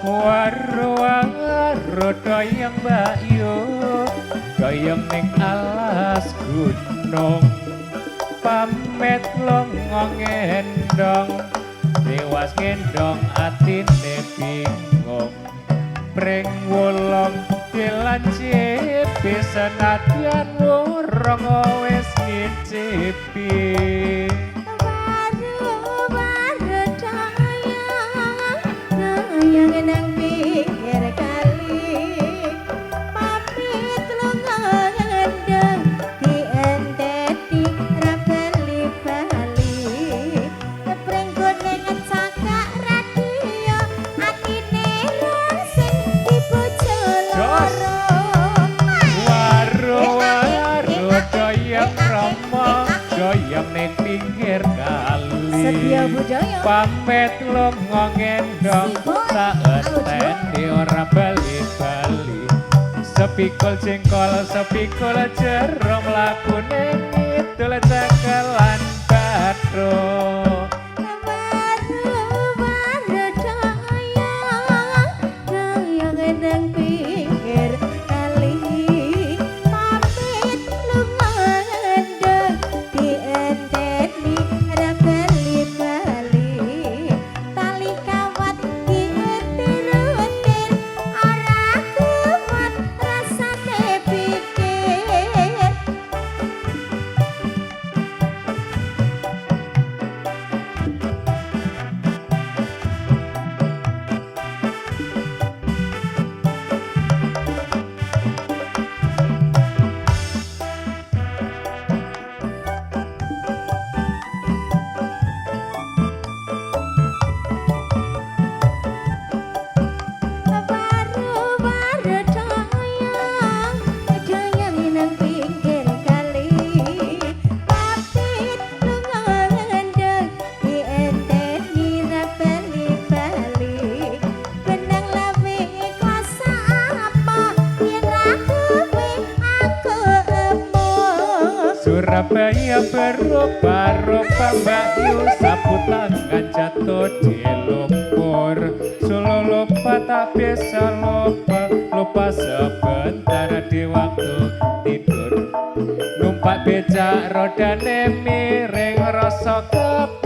Waru-waru doyong Mbak Yu, doyong ning alas gunung, pamit lunga ngendong, tiwas ngendong atine bingung. Pring wulung dilancipi senadyan wurung wis ngicipi. Waru-waru dayang, dayang nang pinggir kali, pamit lunga ngendong, dienteni ra bali-bali. Pring kuning cakak radio, atine sing dibojo loro. Waru-waru doyong Rama, doyong ning pinggir kali. Setia budaya. Pamit lunga ngendong, saenteni ora bali-bali. Sepikul jengkol, sepikul jero, mlakune ngidul cekelan bathuk. Waru-waru dayang, dayang nang pinggir kali, pamit lunga ngendong, dienteni ra bali-bali. Tali kawat diutir-utir, ora kuat rasane pikir. Waru-waru dayang, dayang nang pinggir kali, pamit lunga ngendong, dienteni ra bali-bali. Benang lawe kuasa apa, yen ra kowe aku emoh. Surabaya berubah-rubah Mbak Yu, sapu tangan jatuh di lumpur. Solo lupa tak bisa lupa, lupa sebentar di waktu tidur. Numpak becak rodane miring, rasa kepingin